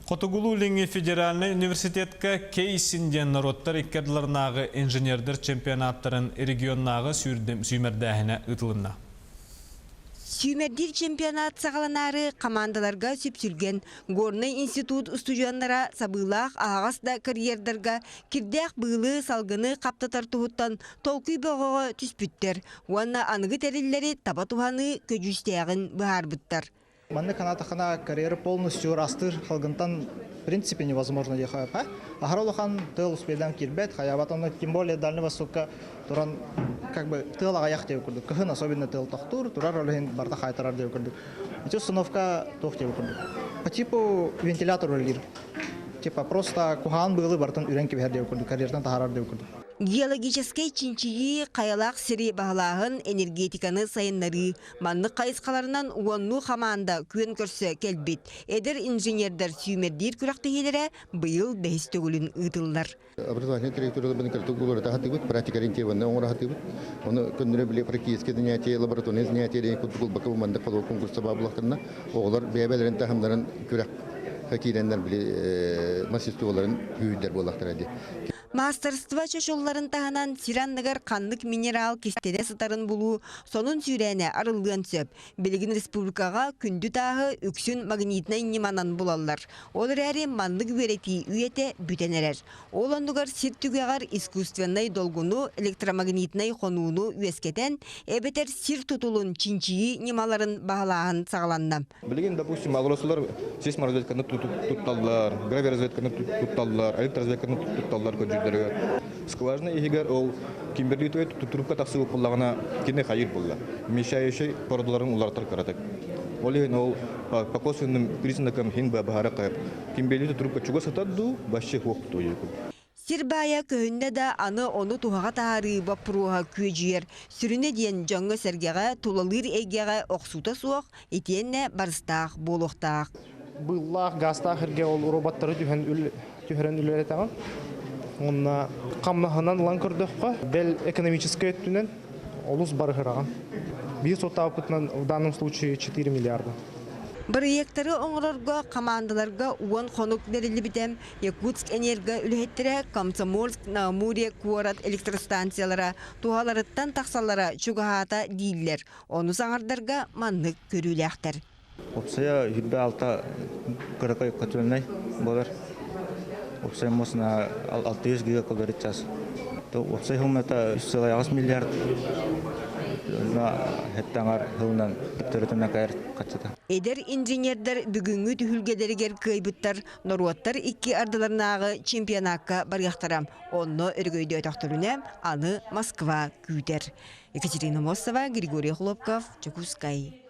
Хотугулуу-Илиҥҥи федеральнай университетка Кейсин диэн норуоттар икки ардыларынааҕы инженердэр чемпионаттарын регионнааҕы сүүмэрдээһинэ ыытылынна. Сүүмэрдиир чемпионат саҕаланаары хамаандаларга сүпсүлгэн Горнай институт устудьуоннара сабыылаах аһаҕас да карьердарга кирдээх быылы, салгыны хаптатар туһуттан толкуй бөҕөҕө түспүттэр уонна аныгы тэриллэри таба туһаныы көдьүүстээҕин быһаарбыттар. Маннык санаатаххына, карьера полностью ырастыыр салгынтан в принципе невозможно диэхэ. Аһара улахан тыал успейдаан киирбэт, хайаабат, онно тем более Дальний Востокка туран как бы тыал аҕыйах диэбит курдук. Кыһын особенно тыал тохтуур, турар ол иһин барыта хаайтарар диэбит курдук. Ити установка туох диэбит курдук. По типу вентилятор үлэлиир. Типа просто куһаҕан быылы барытын үрэн кэбиһэр диэбит курдук, карьертан таһаарар диэбит курдук. Геологическай чинчийии, хайалаах сири баһылааһын, энергетиканы сайыннарыы Маннык хайысхаларынан уоннуу хамаанда күөн көрсө кэлбит. Эдэр инженердэр сүүмэрдиир күрэхтэһиилэрэ быйыл бэһис төгүлүн ыытыллар. Образовательный траекторияларбын кырдык уларыта сатыыбыт, практика ориентированная оҥоро сатыыбыт. Ону көннөрү били практические занятия, лабораторные занятия деген курдук ылбакка маннык холобур конкурса баар буоллахтарына, оҕолор бэйэ-бэйэлэрин таһымнарын күрэх киирэннэр били мастерстволарын күүһүрдэр буоллахтара дии. Маастарыстыба чочулларын таһынан сир анныгар ханнык минерал кистэнэ сытарын булуу сонун сүүрээнэ арыллыан сөп. Билигин республикаҕа күндү тааһы үксүн магнитнай ньыманан булаллар. Ол эрээри маннык үөрэтии үйэтэ бүтэн эрэр. Ол оннугар сир түгэҕэр искусственнай долгуну, электромагнитнай хонууну үөскэтэн, эбэтэр сир тутулун чинчийии ньымаларын баһылааһын саҕаланна. Билигин, допустим, алросалар сейсморазведканы тутталлар, гравиразведканы тутталлар, электроразведканы тутталлар көрдүүрдэригэр. Скважина иһигэр ол кимберлитовай трубка тахсыбыт буоллаҕына, кини хайыр буолла. Мешающий породаларын уларытар кыратык. Ол иһин ол по косвенным признакам хин баһара кайып. Кимберлиты трубка чугас сытар дуу, вообще хуох туйуку. Сир баайа көһүннэ да, аны ону туһаҕа таһаарыы боппуруоһа күөдьүйэр. Сүрүнэ диэн дьоҥҥо-сэргэҕэ, тулалыыр эйгэҕэ охсуута суох, итиэннэ барыстаах буолуохтаах. Быыллаах, гаастаах эргэ ол роботтары түһэн түһэрэн үлэлэтэҕин. Уонна хамнаһынан ылан көрдөххө, бэл экономическай өттүнэн олус барыһыраҕын. Биир суоттаабыппытынан в данном случае 4 миллиарда. Бырайыактары оҥорорго хамаандаларга 10 хонук бэриллибитэ. Якутск энерго үлэһиттэрэ Комсомольск, Наамурье куорат электростанциялара туһаларыттан тахсаллара чугаһаата дииллэр. Ону саҥардарга маннык көрүүлээхтэр. Уопсайа 26 кыракый котельнай буолар. Уопсай муосна 600 гигакалорий час. Уопсай хумната 3,8 миллиард хэттаҥар хылынан төрөтүнэ кайар хаччата. Эдэр инженердэр бүгүҥҥү түһүлгэлэригэр кыайбыттар норуоттар икки ардыларынааҕы чемпионакка барыахтара. Онно өрөгөйдөөтөхтөрүнэ аны Москва күүтэр. Екатерина Мостова, Григорий Хлопков, Дьокуускай.